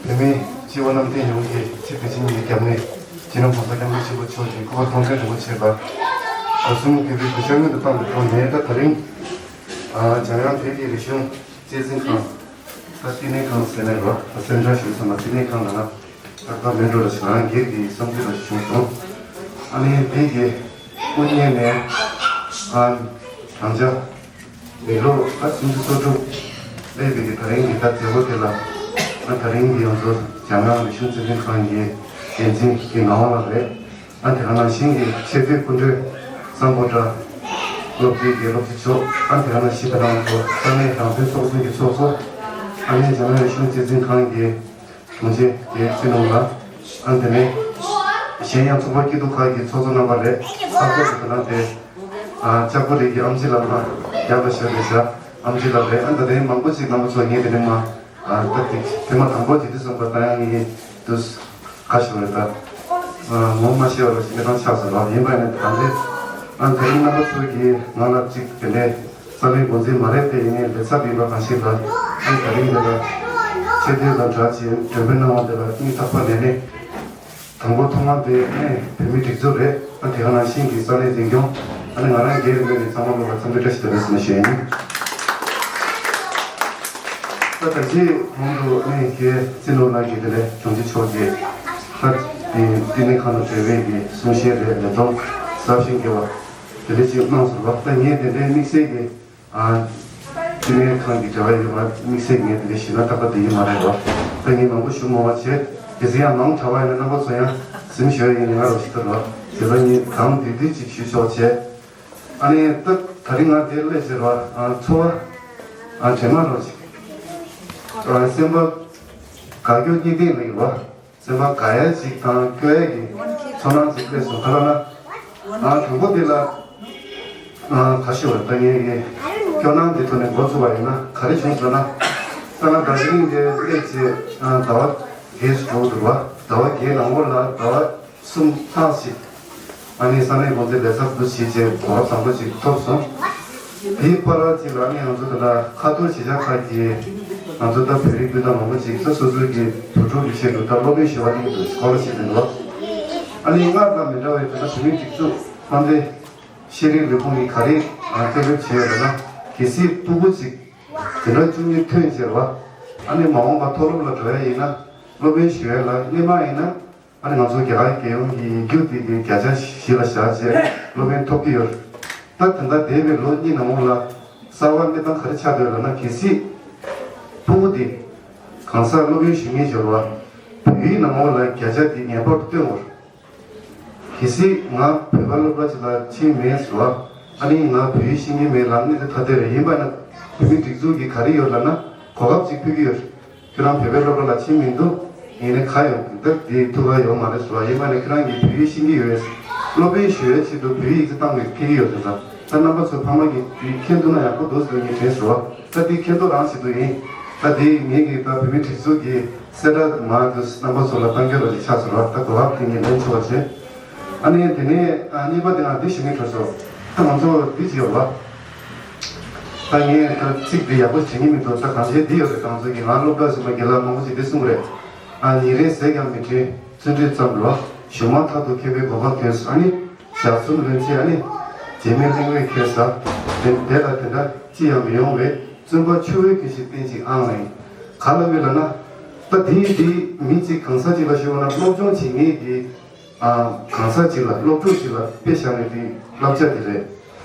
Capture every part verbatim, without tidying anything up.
བོད་མིའི་སྤྱི་བོ་གནམ་བསྟན་ཡོངས་ཀྱི་སྤྱི་བདེ་ཆེན་གྱི་རྒྱབ་གནས་སྤྱི་ནོར་༸གོང་ས་༸སྐྱབས་མགོན་ཆེན་པོ་མཆོག་གི་སྐུ་པར་སྟོང་བརྒྱ་རིན་པོ་ཆེ་ལ་ཟླ་གསུམ་དགེ་བའི་གུས་ཕྱག་སྔོན་དུ་བཏང་བའི་ཐོག་ནས། ད་དེ་རིང་འཇམ་དབྱངས་བོད་ཀྱི་རིག་གཞུང་གཅེས་འཛིན་ཁང་། ད་བསྟི་གནས་ཁང་ཟེར་ནས་རོ། ད་སེམས་ཁྲལ་ཞུ་ཙམ་ལ་བསྟི་གནས་ཁང་ལ་ན་ད་ཁ་མེད་འགྲོ་ལ་ཞིག་རང་སྒེར་གྱི་བསམ་ཚུལ་ལ་ཞིག་བྱུང་སོང་། ཨ་ནི་དེ་གི་དབུ་བརྙེས་ནས་ཨ་རང་ཅག་མི་ལོ་ད་སུམ་ཅུ་སོ་དྲུག་སླེབས་པའི་གི་ད་རིང་གི་ད་མཛད་སྒོ་དེ་ལ་ཨ་ད་རིང་གི་ང་ཚོ་འཇམ་དབྱངས་རིག་གཞུང་གཅེས་འཛིན་ཁང་གི་འགན་འཛིན་གྱི་ངག་དབང་ལགས་རེད། ཨ་དེ་ག་ནང་བཞིན་གྱི་ཆེས་མཐོའི་སྐུ་མགྲོན་གཙང་པོ་བཀྲ་སློབ་སྡེ་གི་སློབ་སྤྱི་མཆོག་ཨ་དེ་ག་ནང་བཞིན་དེ་ནང་དུ་ས་གནས་རང་དོན་ཚོགས་ཆུང་གི་ཚོགས་གཙོ། ཨ་ནི་འཇམ་དབྱངས་རིག་གཞུང་གཅེས་འཛིན་ཁང་གི་དྲུང་ཆེ་དེ་བསོད་ནམས་ལགས། ཨ་དེ་ནས་གཞན་ཡང་ཚོགས་པ་སྐྱིད་སྡུག་ཁག་གི་ཚོགས་གཙོ་རྣམ་པ་རེད། ཚོགས་གཙོ་དེ་ནང་དེ་ཨ་ལྕགས་པོ་རི་གི་ཨམ་ཆི་ལགས་ལ་རྒྱབ་ལ་བཞག་པའི་བཞག་ཨམ་ཆི་ལགས་རེད། ཨ་ད་དེ་མང་པོ་ཅིག་རྣམ་པ་ཚོ་ངས་དེ་ནས་མ་ཨ་ད་དེ་ཐེངས་མ་དང་པོ་ཅིག་དེ་སོང་པ་ད་ཡང་ངས་དུས། ཁ་ཤོར་རེད་ད། ངོ་མ་ཤེས་པ་ཞིག་མི་གཏང་ཆགས་སོང་ལ། ཡིན་པ་ཡིན་ན་ད་འདི་ཨ་ད་རིང་རྣམ་པ་ཚོ་གིས་ང་ལ་གཅིག་དེ་འདྲའི་ས་གནས་འགོ་འཛིན་མ་རེད་པས། ཡིན་ནའི་ལས་ཚབ་ཡིན་པ་གང་ཞིག་ལ་ཨ་ད་རིང་འདི་ལ་ཆེ་མཐོའི་ལ་འདྲ་ཅིག་མགྲོན་འབོད་གནང་བ་འདི་ལ་སྙིང་ཐག་པ་ནས་ནས་དང་པོ་ཐོག་མ་དེ་ནས་བོད་མི་སྒྲིག་འཛུགས་རེད། ཨ་དེ་ག་ནང་བཞིན་གྱི་ས་གནས་འཛིན་སྐྱོང་ཨ་ནི་ང་རང་སྒེར་ངོས་ནས་ཚང་མ་ལོ་ལ་འཚམས་འདྲི་བཀྲ་ཤིས་བདེ་ལེགས་ཟེར་ནས་ཞུ་ཡ་ཡིན། ད་ད་ཅི་གོང་དུ་ནས་ཁྱེད་བསོད་ནམས་ལགས་ཀྱིས་དེ་ལས་དྲུང་ཆེ་མཆོག་གིས་ད་དེ་བསྟི་གནས་ཁང་དུ་བགྲེས་པའི་གི་གསུང་བཤད་རེད་ལས་སྒྲོམ་གསར་བཞེངས་དགེ་བ་དེ་འདྲ་ཅིག་གནང་སོང་བ། ད་ངས་དེ་འདྲའི་དམིགས་བསལ་གྱི་ཨ་བསྟི་གནས་ཁང་གི་འབྲེལ་བ་ཡོད་པ་དམིགས་བསལ་ངས་དེ་འདྲ་ཞུས་ན་ཏག་ཏག་དེ་ཡིན་མ་རེད་བ། ད་ངས་མང་པོ་ཞུ་མ་བ་བྱས་གལ་སྲིད་ཡང་མང་དྲགས་པ་ཡིན་ན་རྣམ་པ་ཚོ་ཡང་གཟིམ་ཞུ་ཡ་ཡིན་ནི་ང་རོ་ཞིག་ཏུ་རོ་དེ་ལ་ངས་གང་དེ་དུས་ཅིག་ཞུ་ཆོག་བྱས། ཨ་ནི་ད་ད་རིང་ང་དེ་སླེབས་ཟེར་བ་ཨ་ཚོར་བ་ཨ་དྲན་མ་རོགས་ཅིག་ཨ་སེམས་པ་དགའ་སྐྱོ་གཉིས་ལྡན་ལ་ཡོད་བ། སེམས་པ་དགའ་ཡ་ཅིག་དང་སྐྱོ་ཡ་གི་ཚོར་སྣང་ཅིག་སླེབས་སོང་ག་ལ་ན། ཨ་དང་པོ་དེ་ལ་ཨ་ཁ་ཤོ་བ་ད་ངས་ཀྱི་སྐྱོ་སྣང་དེ་ཐོག་ནས་འགོ་ཚུགས་པ་ཡིན་ན་ག་རེ་བྱུང་སོང་ན། ད་ང་དར་ཇི་ལིང་དེ་སླེབས་ཚེ་ཨ་ཟླ་བ་བརྒྱད་ཙམ་འགྲོ་འདུག་བ། ཟླ་བ་བརྒྱད་ནང་ལོགས་ལ་ཟླ་བ་གསུམ་ཐག་ཅིག་ཨ་ནི་ས་གནས་འགོ་འཛིན་ལས་ཚབ་ཏུ་བྱས་རྗེས་གོ་སྐབས་བཟང་པོ་ཅིག་ཐོབ་སོང་། དེའི་བར་ཅིག་ལ་ཨ་ནི་ང་ཚོ་ད་ལྟ་ཁ་ཐོར་གཞིས་ཆགས་ཁག་གི་ང་ཚོ་ད་བོད་རིགས་སྤུན་ཟླ་མང་པོ་ཅིག་ད་སོ་སོའི་གི་བུ་ཕྲུག་གི་ཆེད་དུ་ད་སློབ་ཡོན་ཞུ་བ་གླེང་དུ་སྐོར་ལ་བྱེད་དུ་འདུག་ཨ་ནི་སྔར་དང་མི་འདྲ་བའི་ད་ལྟ་བོད་མིའི་སྒྲིག་འཛུགས་དཔལ་ལྡན་ཤེས་རིག་ལས་ཁུངས་ཀྱིས་ག་རེ་གཏན་འབེབས་བྱས་ཡོད་ལབ་ན། གལ་སྲིད་ཕྲུ་གུ་ཅིག་དེ་འདྲ་བཅུ་གཉིས་ཐོན་རྗེས་བ་ཨ་ནི་མ་འོངས་པ་མཐོ་སློབ་ལ་འགྲོ་ཡ་ཡིན་ན་སློབ་ཡོན་ཞུ་ཡ་ལ་སྔོན་མ་ཡིན་ན། ཨ་ནི་ང་ཚོ་རྒྱ་གར་རྒྱལ་ཡོངས་ཀྱི་ཡིག་རྒྱུགས་དེ་གི་བརྒྱ་ཆ་བཞི་ལ་བཞག་བྱས་སློབ་ཡོན་ཐོབ་ཀྱི་ཡོད། ད་ད་ལྟ་འདས་པའི་ལོ་གཉིས་ནང་ལོགས་ལ་གསར་བ་གནས་སྟངས་ག་རེ་ཆགས་འདུག་ལབ་ན། གལ་སྲིད་ཕྲུ་གུ་དེ་གང་སར་སློབ་ཡོན་ཞུ་མཁན་བྱོས་པ་བོད་ཡིག་ནང་ལོགས་ལ་བརྒྱ་ཆ་དེ་ངེས་པར་དུ་བཏོན་དགོས། གལ་སྲིད་ང་བོད་པ་སློབ་གྲྭ་ཅིག་ལ་ཕྱིན་མེད་ཟེར་བ། ཨ་ནི་ང་བོད་ཡིག་ཤེས་ཀྱི་མེད་ལབ་ནི་དེ་ཐ་དད་རེད། ཡིན་པ་ན་བོད་མི་སྒྲིག་འཛུགས་ཀྱིས་ག་རེ་ཡོད་ལབ་ན་གོ་སྐབས་ཅིག་ཕུལ་གྱི་ཡོད། ཁྱོད་རང་བོད་པའི་སློབ་གྲྭ་ལ་ཕྱིན་མི་འདུག་ཡིན་ནའི་ཁ་ཡོང་འདི་དེ་ཐུགས་ཁ་ཡོང་མ་རེད་ཟེར་བ། ཡིན་པ་ནི་ཁྱོད་རང་གིས་བོད་ཡིག་ཤེས་ཀྱི་ཡོད། སློབ་དཔོན་ཞུ་བའི་ཆེད་དུ་བོད་ཡིག་ཅིག་བཏང་ནས་ཕེབས་ཀྱི་ཡོད་ཟེར་ཙང་། ད་རྣམ་པ་ཚོ་ཕ་མ་གིས་དེ་མཁྱེན་ཐུབ་ན་ཡག་པོ་འདུག་ཟེར་ངས་དྲན་སོང་། ད་དེ་མཁྱེན་རྟོགས་རང་བྱེད་དུ་ཡིན། ད་དེ་ངེད་ཀྱི་ད་བོད་མི་སྒྲིག་འཛུགས་ཀྱི་གསལ་བསྒྲགས་མ་དུ་རྣམ་པ་ཚོ་ལ་གཏང་རྒྱུ་རོགས་ཅིག་ཆགས་སོང་། ད་གོ་སྐབས་དེ་ངས་ལེན་ཆོག་པ་བྱས། ཨ་ནི་དེ་ནས་ཨ་གཉིས་པ་དེ་ང་འདི་ཞུ་ངེས་གྲོལ་སོང་། ད་ང་ཚོ་འདི་ཅིག་ཡོད་པ། ད་ངས་ད་ཚིག་འདི་ཡག་པོ་བྱེད་ཀྱི་མི་འདུག་ད་གང་བྱས་འདི་ཡོད་རེད། ང་ཚོ་གི་ང་སློབ་གྲྭ་ཟིན་པ་དགེ་ལགས་མང་པོ་ཞིག་འདི་གསུངས་རེད། ཨ་ཉིན་རེ་ཟས་ཀྱང་མི་དྲན་བརྩོན་འགྲུས་ཙམ་ལོ། གཞུང་མང་ཐག་ཏུ་འཁེལ་བའི་གོ་སྐབས་ཐོན་སོང་། ཨ་ནི་ཞག་གསུམ་ལོན་ཚེ་ཨ་ནི་རྗེས་མའི་གླེང་བས་ཁེལ་ས་དེ་དེ་ལ་དེ་འདྲ་ཅི་ཡང་མི་ཡོང་བས་བཙུན་པ་ཆུ་བོའི་གུས་ཤིག་བསྟན་ཅིག་ཨང་ཨིན། ག་ལ་བས་ལ་ན་ད་དེའི་དེའི་མི་གཅིག་གང་ས་ཅིག་ལ་ཞུ་བ་ན་སློབ་སྦྱོང་བྱེད་མཁན་གྱི་ཨ་གང་ས་ཅིག་ལ་སློབ་ཕྲུག་ཅིག་ལ་དཔེ་བཞག་ནས་དེ་བསླབ་བྱ་དེ་རེད།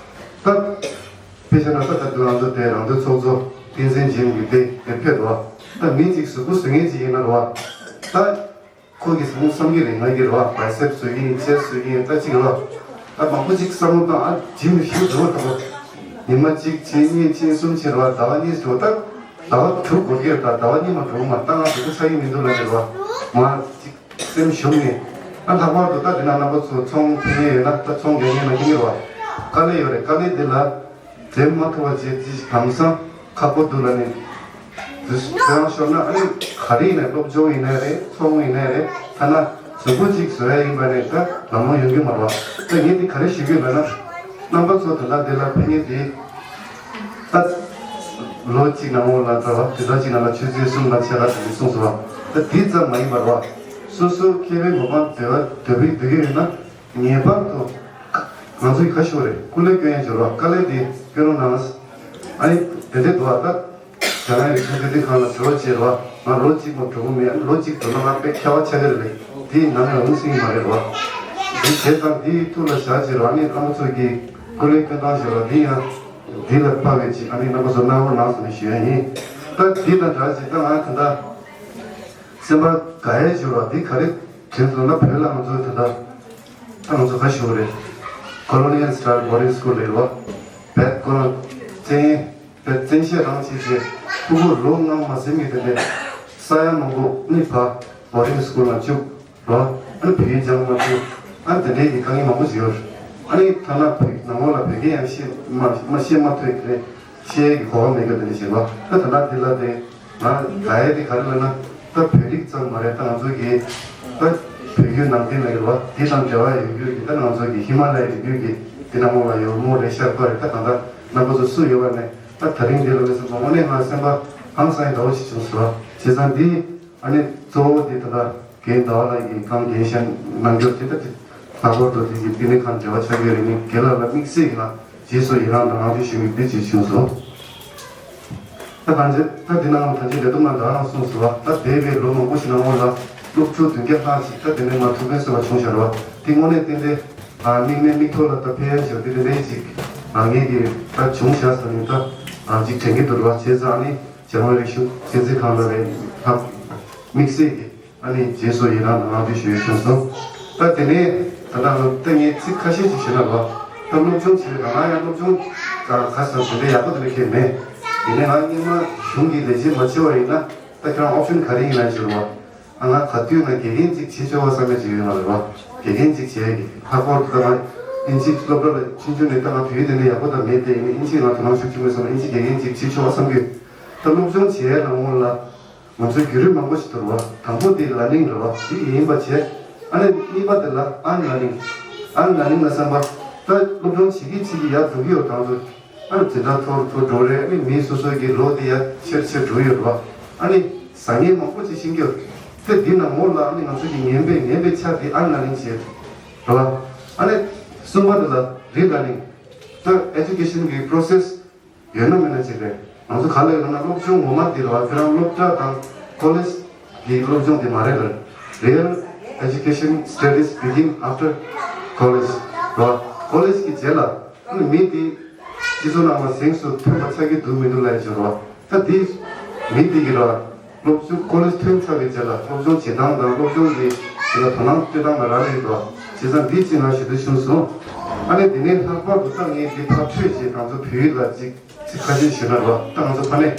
ད་དཔེ་བཞག་ན་ད་ད་དུང་ང་ཚོ་དེ་རང་དོན་ཚོགས་གཙོ་བསྟན་འཛིན་རྗེ་མི་དེ་དེ་ཕེབས་རོགས། ད་མི་གཅིག་གཟུགས་པོ་བཟོ་མཁན་ཅིག་ཡིན་ན་རོགས། ད་ཁོ་གི་བཟང་བསམ་གྱི་རེད། ང་གི་རོགས་བའི་སེབ་བཟོ་གི་ཡིན། ཅེ་བཟོ་གི་ཡིན། ད་ཅིག་རོགས་ད་མང་པོ་ཅིག་བསམ་བློ་བཏང་ཨ་ཇི་མི་ཞིག་འགྲོ་བ་ད་རོགས། ཉི་མ་གཅིག་ཕྱིན་གཉིས་ཕྱིན་གསུམ་ཕྱིན་རོགས་ཟླ་བ་གཉིས་འགྲོ་ད་ཟླ་བ་དྲུག་འགོར་གྱི་རེད། ད་ཟླ་བ་གཉིས་མ་འགྲོ་མ་ད་ང་གཟུགས་པོ་ཚ་གི་མི་འདུག་ལབ་ཀྱི་རོགས་མ་ཅིག་སེམས་ཞུམ་ནས། ཨ་ལྷག་པར་དུ་ད་དེ་ན་རྣམ་པ་ཚོ་ཚོང་ཕུལ་མཁན་ཡོད་ན་ད་ཚོང་རྒྱག་མཁན་ནང་བཞིན་རེད་བ། དཀའ་ལས་ཡོད་རེད། དཀའ་ལས་འདི་ལ་འཛེམ་མ་ཐུབ་པ་བྱས་ཅི་ཞིག་གང་སང་ཁག་པོ་འདུག་ལ་ནི། དུས་ཚོད་ཤོར་ན་ཨ་ནི་ག་རེ་ཡིན་ནའི་སློབ་སྦྱོང་ཡིན་ནའི་རེད། ཚོང་ཡིན་ནའི་རེད། ཐ་ན་གཟུགས་པོ་གཅིག་བཟོ་ཡ་ཡིན་པ་ནས་ད་ལམ་ལྷོང་ཡོང་གི་མ་རེད་བ། ད་ངས་འདི་ག་རེ་ཞུ་གི་ཡོད་ལབ་ན། རྣམ་པ་ཚོ་ད་ལྟ་འདི་ལ་ཕན་ཉེ་འདི་ད་ལོ་གཅིག་ནང་ལོགས་ལ་ད་བ་དེ་ལྟར་གཅིག་ནང་ལ་ཆུ་ཚོད་གསུམ་ལ་ཕྱེད་ཀ་དེ་གསུངས་སོང་བ། ད་དེ་ཙམ་མ་ཡིན་པར་བ། སོ་སོ་མཁས་པའི་གོ་འཕང་འདོད་པ་འདོད་པའི་འདོད་ཀྱི་ཡོད་ན། ངེས་པར་དུ་ང་ཚོས་ག་ཞུ་རེད། སྐུ་ལས་སྐྱོན་ཡང་འབྱོར་བ་དཀའ་ལས་དེ་སྐྱོན་རོགས་གནང་། ཨ་ནི་དེ་འདྲའི་འདུག་བ། ད་རྒྱ་ནག་ཡུལ་གྲུ་འདི་འདི་གང་ལ་བྲོས་བྱས་རོགས། ང་ལོ་གཅིག་མ་འགྲོ་གི་མེད། ལོ་གཅིག་འགྲོ་ན་ང་དཔེ་ཁྱད་པར་ཆགས་ཀྱི་རེད། དེའི་ནང་ལ་འོང་སྲིད་མ་རེད་རོགས། དེ་བྱས་ཙང་དེའི་ཐུགས་ལ་བཞག་བྱས་རོགས། ཨ་ནི་རྣམ་པ་ཚོ་གི་སྐུ་ལས་སྐྱོན་སྟངས་བྱས་རོགས། དེ་ཡང་འདི་ལ་དཔག་པའི་ཅིག་ཨ་ནི་རྣམ་པ་ཚོ་གནང་རོགས་གནང་ཟེར་ནས་ཞུ་ཡ་ཡིན། ད་འདི་དང་འདྲ་ཅིག་ད་ང་ད་ལྟ་སེམས་པ་དགའ་ཡས་བྱས་རོགས། འདི་ག་རེ་དྲན་སོང་ན། བོད་ལ་ང་ཚོ་ད་ལྟ་ད་ང་ཚོ་ག་ཞུ་རེད། Colonial Style Boarding School རེད་རོགས། བོད་ཁོ་རང་བཙན་བོད་བཙན་ཤེད་རང་བྱས་བྱས་ཕྲུ་གུ་ལོ་ལྔ་མ་ཟིན་གྱི་དེ་འདྲའི་ས་ཡ་མང་པོ་ནི་ཕ་boarding school ལ་བཅུག་རོགས། ཨ་ནི་བོད་ཡིག་སྦྱང་མ་ཐུབ། ཨ་ནི་དེ་འདྲའི་གི་དཀའ་ངལ་མང་པོ་ཞིག་ཡོད། ཨ་ནི་ཐ་ན་བོད་ནང་ལོགས་ལ་བོད་སྐད་ཡང་བཤད་མ་མ་བཤད་མ་ཐུབ་དེ་འདྲའི་བཤད་ཡས་ཀྱི་གོ་བ་མེད་མཁན་དེ་འདྲ་ཞིག་རོགས། ཨ་ད་ལྟ་དེ་ལ་དེ་ང་དགའ་ཡས་དེ་ག་རེ་ལབ་ན། ད་བོད་རིགས་ཙམ་མ་རེད། ད་ང་ཚོ་གི་ད་བོད་བརྒྱུད་ནང་བསྟན་ལ་ཡོད་པ་དེ་དང་འབྲེལ་བ་ཡོད་རྒྱུ་གི། ད་ང་ཚོ་གི་ཧི་མ་ལ་ཡའི་རི་རྒྱུད་ཀྱི་དེ་ནང་ལོགས་ལ་ཡོད་མོ་རེད་ཤག་པ་རེད། ད་གང་ལྟར་རྣམ་པ་ཚོ་སུ་ཡོད་པ་ནས་ད་ད་རིང་འདི་ལ་བས་སུ་དངོས་གནས་ང་སེམས་པ་ཧང་སང་ཡི་འདྲ་བོ་ཞིག་བྱུང་སོང་། བྱས་ཙང་འདི་ཨ་ནི་གཙོ་བོ་འདི་ད་ལྟ་རྒན་ཟླ་བ་ལགས་ཀྱིས་གང་རྒན་གཞོན་གནང་རྒྱུ་དེ་ད་དེ་ལྷག་པར་དུ་དེ་གི་འདི་ནི་གང་འབྲེལ་བ་ཆགས་ཀྱི་རེད། ནི་རྒན་ལགས་ལ་དམིགས་བསལ་གྱི་ང་རྗེས་སུ་ཡི་རང་དང་ང་ཚོའི་ཞུ་མིག་འདི་ཅིག་བྱུང་སོང་། ད་གང་ཅི་ད་འདི་ནང་ད་ཅི་ལས་དུ་མ་ད་རང་གསུངས་སོང་བ། ད་འདས་པའི་ལོ་མང་པོ་ཞིག་ནང་ལ་སློབ་ཕྲུག་བདུན་བརྒྱ་ལྷག་ཅིག་ད་དེ་ནས་མ་ཐུགས་ཕན་གསོས་པ་བྱུང་བཞག་རེད་བ། དེ་དངོས་གནས་ཏན་ཏན་ཨ་མིག་ནས་མིག་ཐོག་ལ་ད་ཕན་ཡོན་ཞིག་དེ་དེ་འདྲའི་ཅིག་ཨ་ངེད་ཀྱིས་ད་བྱུང་བཞག་ཟེར་ནས་ད་ཨ་ཅིག་དྲན་གྱི་འདུག་རེད་བ། བྱས་ཙང་ཨ་ནི་རྒྱལ་དབང་རིག་གཞུང་སྤྱི་འཛིན་ཁང་ལ་རེད་ད་དམིགས་བསལ་གྱི་ཨ་ནི་རྗེས་སུ་ཡི་རང་དང་བསྔགས་བརྗོད་ཞུ་ཡས་བྱུང་སོང་། ད་དེ་ནས་ད་ལྟ་ང་ལྟ་ངས་ཚིག་ཁ་ཤས་ཅིག་ཞུས་ན་རོགས། ད་སློབ་སྦྱོང་བྱེད་པའི་ང་ཡང་སློབ་སྦྱོང་ད་ག་ས་དེ་འདྲའི་ཡག་པོ་དེ་འདྲ་ཁེལ་མེད། ཡིན་ནའི་ང་སྔོན་མ་གཞུང་གི་ལས་བྱེད་མ་བྱས་པ་ཡིན་ན་ད་ཁྱེད་རང་ཨོབ་ཤན་ག་རེ་ཡིན་ན་ཞུ་རོགས། ཨ་ང་ག་དུས་ང་དགེ་རྒན་ཅིག་བྱེད་ཆོག་པ་བསམ་པའི་ཅིག་ཡོད་མ་རེད་རོགས། དགེ་རྒན་ཅིག་བྱས་ཀྱི་ལྷག་པར་དུ་ད་ང་ཨིན་ཇི་སློབ་གྲྭ་ལ་ཆུང་ཆུང་ནས་ད་ང་བོད་ཡིག་དེ་འདྲ་ཡག་པོ་ད་མེད་དེ། ཡིན་ནའི་ཨིན་ཇི་ང་དོ་སྣང་ཤུགས་ཆེན་པོ་བྱས་སོང་། ཨིན་ཇི་དགེ་རྒན་ཅིག་བྱེད་ཆོག་པ་བསམ་གྱི། ད་སློབ་སྦྱོང་བྱས་ལ་སྔོན་ལ། ང་ཚོའི་བརྒྱུད་རིམ་མང་པོ་ཞིག་འདུག་རེད་བ། དང་པོ་དེ་ལར་ནིང་རེད་བ། དེ་ཡིན་པ་བྱས། ཨ་ནི་གཉིས་པ་དེ་ལ་ཨན་ལར་ནིང་། ཨན་ལར་ནིང་ལ་བསམ་པ། ད་སློབ་སྦྱོང་བྱེད་ཀྱི་བྱེད་ཀྱི་ཡར་འགྲོ་གི་ཡོད། དང་ཚོ་ཨ་ནི་འཛིན་གྲྭ་མཐོ་རུ་མཐོ་རུ་འགྲོ་རེད། ཨ་ནི་མི་སོ་སོ་གི་ལོ་དེ་ཡར་ཆེར་ཆེར་འགྲོ་ཡོད་རེད་བ། ཨ་ནི་བཟང་ངན་མང་པོ་ཅིག་ཤེས་ཀྱི་ཡོད། དེ་འདི་ན་ངོ་ལ་ཨ་ནི་ང་ཚོ་གི་ངན་པའི་ངན་པའི་ཆ་དེ་ཨན་ལར་ནིང་བྱས་རེད་བ། ཨ་ནི་གསུམ་པ་དེ་ལ་རི་ལར་ནིང་། ད་ཨེ་ཇུ་ཀེ་ཤན་གི་པོ་རོ་སེ་སི། ཡོད་ན་མེད་ན་ཅིག་རེད། ང་ཚོ་ག་ལ་ཡོད་ན་སློབ་སྦྱོང་ངོ་མ་འདི་རེད་བ། ཁྱོད་རང་སློབ་གྲྭ་དང་ཁོ་ལེཇ་གི་སློབ་སྦྱོང་དེ་མ་རེད་ལ། Real education studies begin after college རེད་བ། ཁོ་ལེཇ་གི་རྗེས་ལ་ཨ་ནི་མི་དེ་སྤྱི་ཚོགས་ནང་ལ་གཟེངས་སུ་ཐོན་པ་ཆགས་ཀྱི་འདུག་མི་འདུག་ལབ་ཡ་ཅིག་རེད་བ། ད་དེ་མི་དེ་གི་རེད་བ། སློབ་སྦྱོང་ཁོ་ལེཇ་ཐོན་ཚར་བའི་རྗེས་ལ་སློབ་སྦྱོང་བྱེད་སྟངས་དང་སློབ་སྦྱོང་གི་དེ་ལ་དོ་སྣང་སྤྲོད་སྟངས་ལ་རག་ལས་ཡོད་དོ། བྱས་ཙང་འདི་ཅིག་ང་ཞུ་འདོད་བྱུང་སོང་། ཨ་ནི་དེ་ནས་ལྷག་པར་དུ་ད་ངས་འདི་ཕར་འཕྲོས་བྱས་ང་ཚོ་བོད་ཡིག་ལ་ཅིག་ཚིག་ཁ་ཤས་ཞུ་ན་རོགས། ད་ང་ཚོ་ཕ་ནས་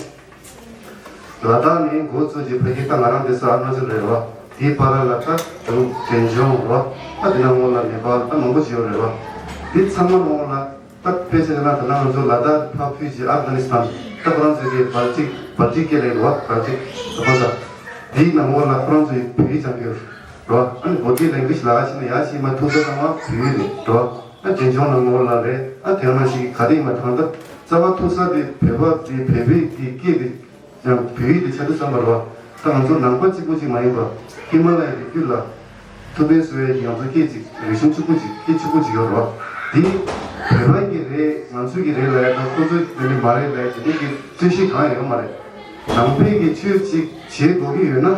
ལ་དྭགས་ནས་འགོ་བཙུགས་ཀྱི་ཕ་གི་ད་ང་རང་བསྡད་ས་ཨ་རུ་ན་ཅལ་རེད་རོགས། དེའི་བར་ལ་ད་དུང་ཀྲེན་ཅོང་རོགས། ད་དེ་ན་སྔོན་ལ་ནེ་པཱལ་ད་མང་པོ་ཞིག་ཡོད་རེད་རོགས། དེ་ཚང་མ་སྔོན་ལ། ད་དཔེ་བྱས་ན་ད་ལྟ་ང་ཚོ་ལ་དྭགས་ཕར་ཕུད་ཀྱི་ཨབ་གྷ་ནི་སི་ཐན། ད་ཁོ་རང་ཚོ་གི་བལ་ཅིག་བལ་ཅིག་སྐད་ལ་ཡིན་བ། བལ་ཅིག་ད་ཁོ་ཚོ་དེའི་ནང་ལོགས་ལ་ཁོ་རང་ཚོ་ཡི་བོད་ཡིག་སྦྱང་གི་ཡོད་རེད་བ། ཨ་ནི་body language ལ་ཕྱིན་ན་ཡ་ཕྱི་མ་ཐུག་ས་ཚང་མ་བོད་ཡིག་རེད་བ། ཨ་འབྲས་ལྗོངས་ནང་ལོགས་ལ་རེད། ཨ་དེ་ནང་ཞིག་ག་དེ་ཡིན་མ་ཐང་ད་རྩ་བ་ཐུག་ས་དེ་བོད་པ་དེ་བོད་པའི་དེ་སྐད་དེ། ཡང་བོད་ཡིག་དེ་ཆ་དུ་བསམ་པ་རེད་བ། ད་ང་ཚོ་ནང་པ་གཅིག་པུ་གཅིག་མ་ཡིན་པ། ཧི་མ་ལ་ཡའི་རི་རྒྱུད་ལ་ཐུགས་ཕན་གསོ་ཡས་ཀྱི་ང་ཚོ་སྐད་ཅིག་རིག་གཞུང་གཅིག་པུ་གཅིག་སྐད་གཅིག་པུ་གཅིག་ཡོད་རེད་བ། འདི་བོད་པ་གི་རེད། ང་ཚོ་གི་རེད་ལབ་ཡ་དང་ཁོ་ཚོ་གི་རེད་མ་རེད་ལབ་ཡ་དེ་འདྲ་གི་རྩོད་གཞི་གང་ཡང་ཡོད་མ་རེད། ནང་པའི་གི་ཆོས་གཅིག་བྱེད་དགོས་ཀྱི་ཡོད་ན།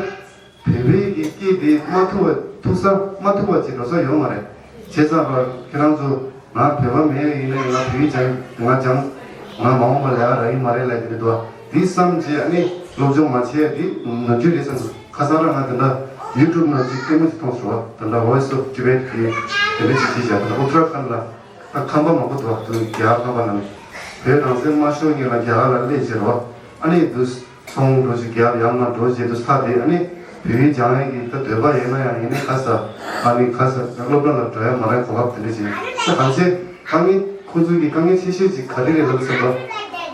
བོད་པའི་གི་སྐད་དེ་མ་ཐུག་པ་ཐུག་ས་མ་ཐུག་པ་ཅིག་འགྲོ་ས་ཡོད་མ་རེད། བྱས་ཙང་ར་ཁྱེད་རང་ཚོ་ང་བོད་པ་མེད་ཡིན་ན་ཡང་ང་བོད་ཡིག་སྦྱང་ང་སྦྱང་ང་མ་འོངས་པ་ལ་ཡང་རག་གི་མ་རེད་ལབ་ཀྱི་རེད་འདུག་བ། འདི་བསམ་བྱས་ཨ་ནི་སློབ་སྦྱོང་མ་བྱས་འདི་ནོར་འཁྲུལ་རེད་བསམ་འདུག་ཁ་སང་ར་ང་དེ་འདྲ་ཡུ་ཊུབ་ནང་ཅིག་ལྟད་མོ་ཅིག་མཐོང་སོང་བ། དེ་འདྲ་Voice of Tibet གི་དེ་འདྲ་ཅིག་བྱས་བཞག་དེ་འདྲ་ཨུ་ཊ་ར་ཁན་ལ་ད་ཁམས་པ་མང་པོ་འདུག་བ། དེ་རྒྱ་གར་ཁམས་པ་ནང་བོད་རང་བཙན་མ་ཤོར་སྔོན་ལ་རྒྱ་གར་ལ་སླེབས་བྱས་རེད་བ། ཨ་ནི་དུས། ཚོང་འགྲོ་ཅིག་རྒྱབ་ཡང་མ་འགྲོ་བྱེད་དུ་ས་དེ་ཨ་ནི་བོད་ཡིག་སྦྱང་ཡས་ཀྱི་ད་འདོད་པ་ཡོད་ན་ཡང་ཡིན་ནའི་ཁ་ས་ཨ་ནི་ཁ་ས་སློབ་གྲྭ་ལ་འགྲོ་ཡ་མ་རག་གོ་སྐབས་དེ་འདྲ་ཅིག་ད་གང་ཆེ་དཀའ་ངལ་ཁོང་ཚོའི་གི་དཀའ་ངལ་ཆེ་ཤོས་ཅིག་ག་རེ་རེད་ལབ་ཟེར་ན།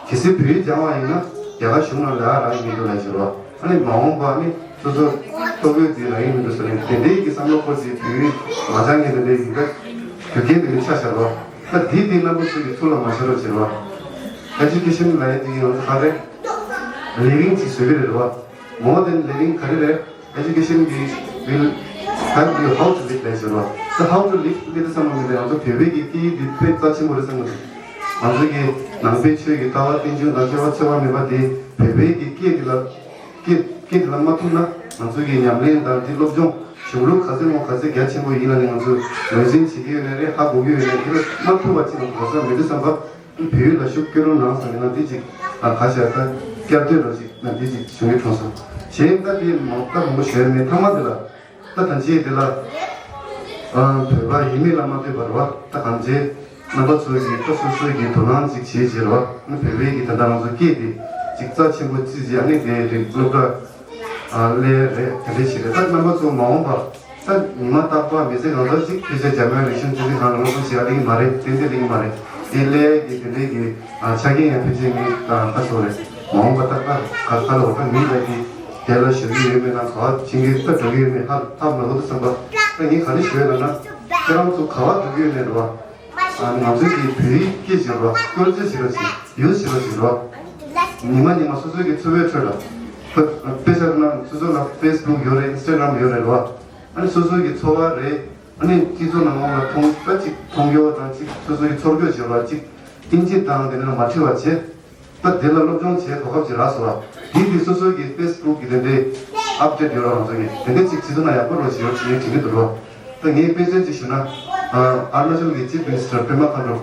གལ་སྲིད་བོད་ཡིག་སྦྱང་བ་ཡིན་ན་རྒྱ་གར་གཞུང་ནང་ལ་ཡ་རག་གི་མི་འདུག་ལབ་ཞུ་རོགས། ཨ་ནི་མ་འོངས་པ་ཨ་ནི་སོ་སོ་ལྟོ་གོས་དེ་རག་གི་མི་འདུག་ཟེར་ནས་དེ་འདྲའི་གི་བསམ་བློ་འཁོར་ཅིག་བོད་ཡིག་མ་སྦྱང་མཁན་དེ་འདྲའི་ཡིན་ན་རྒྱུ་རྐྱེན་དེ་འདྲ་ཆགས་བཞག་རོགས། ད་འདི་འདི་རྣམ་པ་ཚོ་གི་ཐུགས་ལ་མ་ཤོར་རོགས་བྱེད་རོགས། Education ལབ་ཡ་འདི་ཡང་ག་རེ་living ཅིག་བཟོ་གི་རེད་རོགས། More than living ག་རེ་རེད། Education will help you how to live ལབ་ཟེར་བ། ད་how to live ལབ་དུས་ཙམ་པ་ང་ཚོ་བོད་པའི་གི་སྐད་ཡིག་འདི་དཔེ་རྩ་ཆེན་པོ་རེད་བསམ་གི་འདུག་ང་ཚོ་གི་ནང་པའི་ཆོས་ཀྱི་ལྟ་བ་རྟེན་འབྱུང་དང་སྐྱེ་བ་འཚོལ་བ་མེད་པ་འདི་བོད་པའི་གི་སྐད་འདི་ལ་སྐད་སྐད་འདི་ལ་མ་ཐུག་ན་ང་ཚོ་གི་ཉམས་ལེན་དང་འདི་སློབ་སྦྱོང་གཞུང་ལུགས་ག་ཚད་མང་ག་ཚད་རྒྱ་ཆེན་པོ་ཡིན་ལ་ནི་ང་ཚོ་ངོས་འཛིན་བྱེད་ཀྱི་ཡོད་ནའི་རེད། ཧ་གོ་གི་ཡོད་ནའི་འདི་ལ་མ་ཐུག་པ་ཅིག་ལ་གོ་ས་མེད་དུས་ཙམ་པ། བོད་ཡིག་ལ་ཤུགས་སྐྱོན་རོགས་གནང་ཟེར་ནས་ང་འདི་ཅིག་ཨ་ཁ་ཤས་ད་བསྐྱར་ཟློས་རོགས་ཅིག་ང་འདི་ཅིག་བྱུང་གི་གྲོངས་སོང་། གཞན་ད་དེ་མང་ད་མང་པོ་ཞུ་ཡ་མེད། ཐ་མ་དེ་ལ་ད་ད་ཅི་དེ་ལ་ཨ་བོད་པ་ཡིན་མིན་ལ་མ་ལྟོས་པར་བ་ད་གང་བྱེད་རྣམ་པ་ཚོ་གིས་ད་སོ་སོ་གིས་དོ་སྣང་ཅིག་བྱེད་བྱེད་རོགས། ང་བོད་པའི་གི་ད་ལྟ་ང་ཚོ་སྐད་དེ་ཅིག་རྩ་ཆེན་པོ་བརྩིས་བྱས། ཨ་ནི་དེ་རིགས་སློབ་གྲྭ་ཨ་ལས་རེད་དེ་འདྲས་བྱེད་རེད། ད་རྣམ་པ་ཚོ་མ་འོངས་པ། ད་ཉི་མ་རྟག་པར་མི་ཚེ་གང་ལྟར་ཅིག་ཕལ་ཆེར་འཇར་མན་རིག་གཞུང་སྤྱི་འཐུས་ཁང་ལ་སློབ་སྦྱོང་བྱེད་ཡ་ལེགས་མ་རེད། ཏན་ཏན་ལེགས་མ་རེད། དེ་ལས་ཀྱི་དེ་འདྲས་ཀྱི་ཨ་ཆ་རྐྱེན་ཡང་ཕལ་ཆེར་ངས་ད་ཁ་ཕྱོགས་རེད། མ་འོངས་པ་ད་ད་ག་ག་ལ་འོ་ད་མི་ལ་གི་དེ་ལ་ཞུ་གི་ཡོད་མེད་ན་ག་བ་ཕྱིན་གི་ད་འགྲོ་གི་ཡོད་མེད་ཧ་ཧ་མ་གོ་འདུག་བསམ་པ། ད་ངས་ག་རེ་ཞུ་ཡོད་ལབ་ན་ཁྱེད་རང་ཚོ་ག་བ་འགྲོ་གི་ཡོད་མེད་རེད་བ། ཨ་ང་ཚོ་གི་བོད་ཡིག་སྐད་ཅིག་རེད་བ། སྐྱོར་རྩིས་བྱེད་རོགས་ཞིག་ཡུལ་བྱེད་རོགས་ཞིག་རེད་བ། ཉི་མ་ཉི་མ་སོ་སོ་གི་འཚོ་བའི་ཁྲོད་ལ་དཔེ་དཔེ་ཆ་ན་སོ་སོ་ལ་ཕེ་སི་བུག་ཡོད་རེད། ཨིན་སི་ཊ་གྷ་རམ་ཡོད་རེད་བ། ཨ་ནི་སོ་སོ་གི་འཚོ་བ་རེད། ཨ་ནི་སྤྱི་ཚོགས་ནང་ལོགས་ལ་མཐོང་ད་ཅིག་མཐོང་རྒྱུ་དང་ཅིག་སོ་སོ་གི་ཚོར་རྒྱུ་བྱེད་པ་ཅིག་ཏིང་ཅིག་དང་དེ་ནས་མ་འཁྲིལ་བ་བྱེད། ད་དེ་ལ་སློབ་སྦྱོང་བྱེད་གོ་སྐབས་ཅིག་རག་སོང་བ། དེ་དེ་སོ་སོ་གི་ཕེ་སི་བུག་གི་དེ་འདྲའི་ཨབ་ཌེ་ཊི་ཡོད་ར་ང་ཚོ་གི་དེ་འདྲ་ཅིག་བྱེད་ཐུབ་ན་ཡག་པོ་རེད་ཟེར་ཞེས་དྲན་གྱི་འདུག་རོ། ད་ངས་དཔེ་མཚོན་ཅིག་ཞུ་ན། ཨ་ཨ་རུ་ན་ཅལ་གི་ཅིབ་མི་ནི་སི་ཊར་པེ་མ་ཁོན་ཌུ།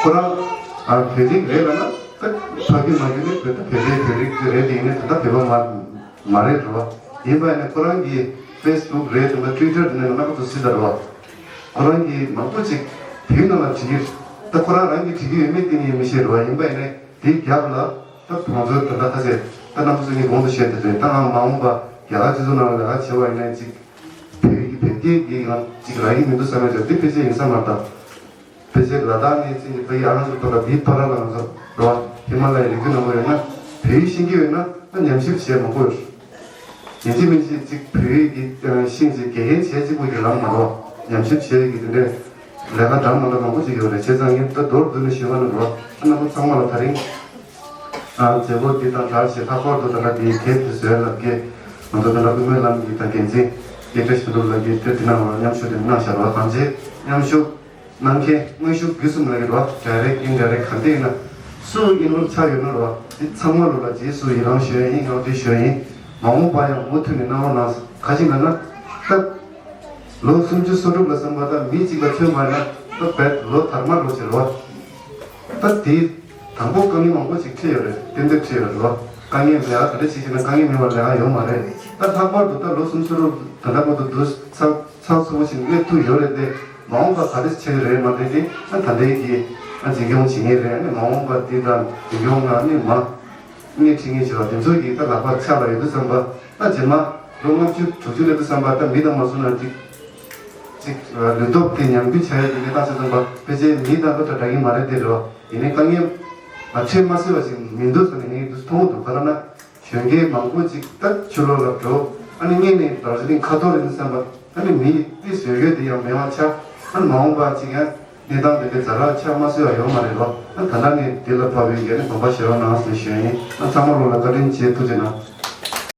ཁོ་རང་ཨ་བོད་ཡིག་རེད་ལབ་ན་ད་ཕ་གི་མ་གི་ནི་བོད་ད་བོད་པའི་བོད་རིགས་དེ་རེད། དེ་ཡིན་ནའི་ད་ལྟ་བོད་པ་མ་མ་རེད་རོ། ཡིན་པ་ཡིན་ནའི་ཁོ་རང་གི་ཕེ་སི་བུག་རེད་དང་ད་ཊུ་ཝི་ཊར་དེ་ནས་རྣམ་པ་ཚོ་གཟིགས་ད་རོ། ཁོ་རང་གིས་མང་པོ་ཅིག་བོད་ནང་ལ་བྲིས་ཀྱི་རེད། ད་ཁོ་རང་རང་གིས་བྲིས་ཀྱི་ཡོད་མེད་དེ་ངས་མི་ཤེས་རོ། ཡིན་པ་ཡིན་ནའི་དེའི་རྒྱབ་ལ་ད་ང་ཚོའི་ད་ལྟ་ཁ་ཤས་ད་རྣམ་པ་ཚོ་ངས་གོང་དུ་བཤད་དེ་རེད། ད་ང་མ་འོངས་པ་རྒྱ་གར་སྤྱི་ཚོགས་ནང་ལ་ལས་ཀ་བྱེད་པ་ཡིན་ན་ཅིག་བོད་ཀྱི་བོད་སྐད་ཀྱི་ང་ཅིག་རག་གི་མི་འདུག་བསམ་ཡ་ཅིག་འདི་ཕལ་ཆེར་ཡིན་ས་མ་རེད། ད་ཕལ་ཆེར་ལ་དྭགས་ནས་ཅིག་ཕ་གི་ཨ་རུ་ན་ཅལ་ཕར་ལ་འདིའི་བར་ལ་ང་ཚོ་རོ་ཧི་མ་ལ་ཡའི་རི་རྒྱུད་ནང་ལ་ཡོད་ན་བོད་ཡིག་ཤེས་ཀྱི་ཡོད་ན་ད་ཉམས་ཞིབ་བྱེད་མང་པོ་ཡོད། ཡིན་གཅིག་མིན་གཅིག་ཅིག་བོད་ཡིག་གི་ཤེས་ཅིག་དགེ་རྒན་བྱས་གཅིག་པོ་གི་ལམ་མ་རོ། ཉམས་ཞིབ་བྱས་ཀྱི་དེ་འདྲའི་ལས་ཀ་འདྲ་མ་འདྲ་མང་པོ་ཅིག་ཡོད་རེད། བྱས་ཙང་ངས་ད་མདོར་བསྡུས་ནས་ཞུས་པ་ནི་རོ། ཨ་ནི་ཁོ་ཚང་མ་ལ་ད་རིང་ཨ་མཛད་སྒོ་འདི་དང་སྦྲགས་བྱས་ལྷག་པར་དུ་ད་ལྟ་འདིའི་དེབ་དེ་བཟོས་ལབ་ཀྱི་ང་ཚོ་ད་ལྟ་དབུ་མའི་ལམ་གྱི་ད་འགན་འཛིན་སྐད་བཀྲ་ཤིས་དོན་གྲུབ་ལགས་ཀྱིས་དེབ་འདི་ནང་ལ་མཉམ་ཞུགས་དེ་གནང་བཞག་རོ། གང་བྱས་མཉམ་ཞུགས་གནང་མཁན་དངོས་ཤུགས་བརྒྱུད་གསུམ་ལ་ཡོད་རོ། ཌའི་རེག་ཊི་ཨིན་ཌའི་རེག་ཊི་ག་འདྲ་ཡིན་ན་སུ་ཨིན་བོལབ་ཆགས་ཡོད་ན་རོ། འདི་ཚང་མ་ལོ་ལ་རྗེས་སུ་ཡི་རང་ཞུ་ཡ་ཡིན། ཡང་འདི་ཞུ་ཡ་ཡིན། མ་འོངས་པ་ཡང་མུ་མཐུད་ནས་གནང་རོགས་གནང་། ག་ཅི་ལབ་ན་ད་ལོ་སུམ་ཅུ་སོ་དྲུག་ལ་བསམ་པ་ད་མི་གཅིག་ལ་མཚོན་པ་ན་ད་བེད་ལོ་དར་མ་ལོ་ཅིག་རོ། ད་དེ་དང་པོ་དཀའ་ངལ་མང་པོ་ཅིག་འཕྲད་ཡོད་རེད། ཏན་ཏན་འཕྲད་ཡོད་རེད་རོ། དཀའ་ངལ་ལས་ཀ་ག་འདྲ་བྱེད་ཀྱི་ན་དཀའ་ངལ་མེད་པར་ལས་ཀ་ཡོད་མ་རེད། ད་ལྷག་པར་དུ་ད་ལོ་སུམ་ཅུ་སོ་དྲུག་ད་ལྟ་བར་དུ་འདུག་ཚགས་ཚགས་ཚུད་པོ་ཞིག་སླེབས་ཐུབ་ཡོད་རེད་དེ། མ་འོངས་པ་ག་རེ་བྱེད་ཀྱི་རེད་མ་རེད་དེ། ཨ་ད་ལྟའི་གི་ཨ་འཛིན་སྐྱོང་བྱེད་མཁན་རེད། ཨ་ནི་མ་འོངས་པ་འདི་དང་འཛིན་སྐྱོང་ནང་ཨ་ནི་མ་སྣེ་ཁྲིད་མཁན་བྱེད་པ་དེ་ཚོ་གི་ད་ལག་པར་ཆ་ལ་ཡོད་དུས་ཙམ་པ་ད་རྗེས་མ་ལོ་ལྔ་བཅུ་དྲུག་ཅུ་སླེབས་དུས་ཙམ་པ་ད་མི་དང་མ་སུ་ན་ཅིག་ཅིག་ལུས་སྟོབས་དེ་ཉམས་རྒུད་བྱ་ཡག་གི་གནས་སྟངས་བྱས་ཙམ་པ་ཕལ་ཆེར་མི་དང་ད་ད་འདྲ་གི་མ་རེད་དེ་རེད་བ། ཡིན་ནའི་དཀའ་ངལ་མ་འཕྲད་མ་སྲིད་པ་ཞིག་མི་འདུག་ཟེར་ནས་ངས་འདུག་མཐོང་གི་འདུག་ག་ལ་ན། གཞོན་སྐྱེས་མང་པོ་ཅིག་ད་ཕྱི་ལོགས་ལ་འགྲོ། ཨ་ནི་སྔོན་ནས་དར་ཇི་ལིང་ཁ་ཐོར་ཡིན་བསམ་པ། ཨ་ནི་མི་དེ་བཟོས་ཡོད་དེ་ཡང་མེད་པ་ཆགས། ཨ་ནི་མ་འོངས་པ་ཅིག་ཡང་གནས་སྟངས་དེ་འདྲའི་ཛ་དྲག་ཆགས་མ་སྲིད་པ་ཡོད་མ་རེད་ལོ། ཨ་ནི་ད་ལྟ་ནས་དེ་ལ་བབས་པའི་ཡ་ནི་དགོངས་པ་བཞེས་རོགས་གནང་ཟེར་ཞུ་ཡ་ཡིན། ཨ་ཚང་མ་ལོ་ལ་བཀའ་དྲིན་ཆེ། ཐུགས་རྗེ་གནང་།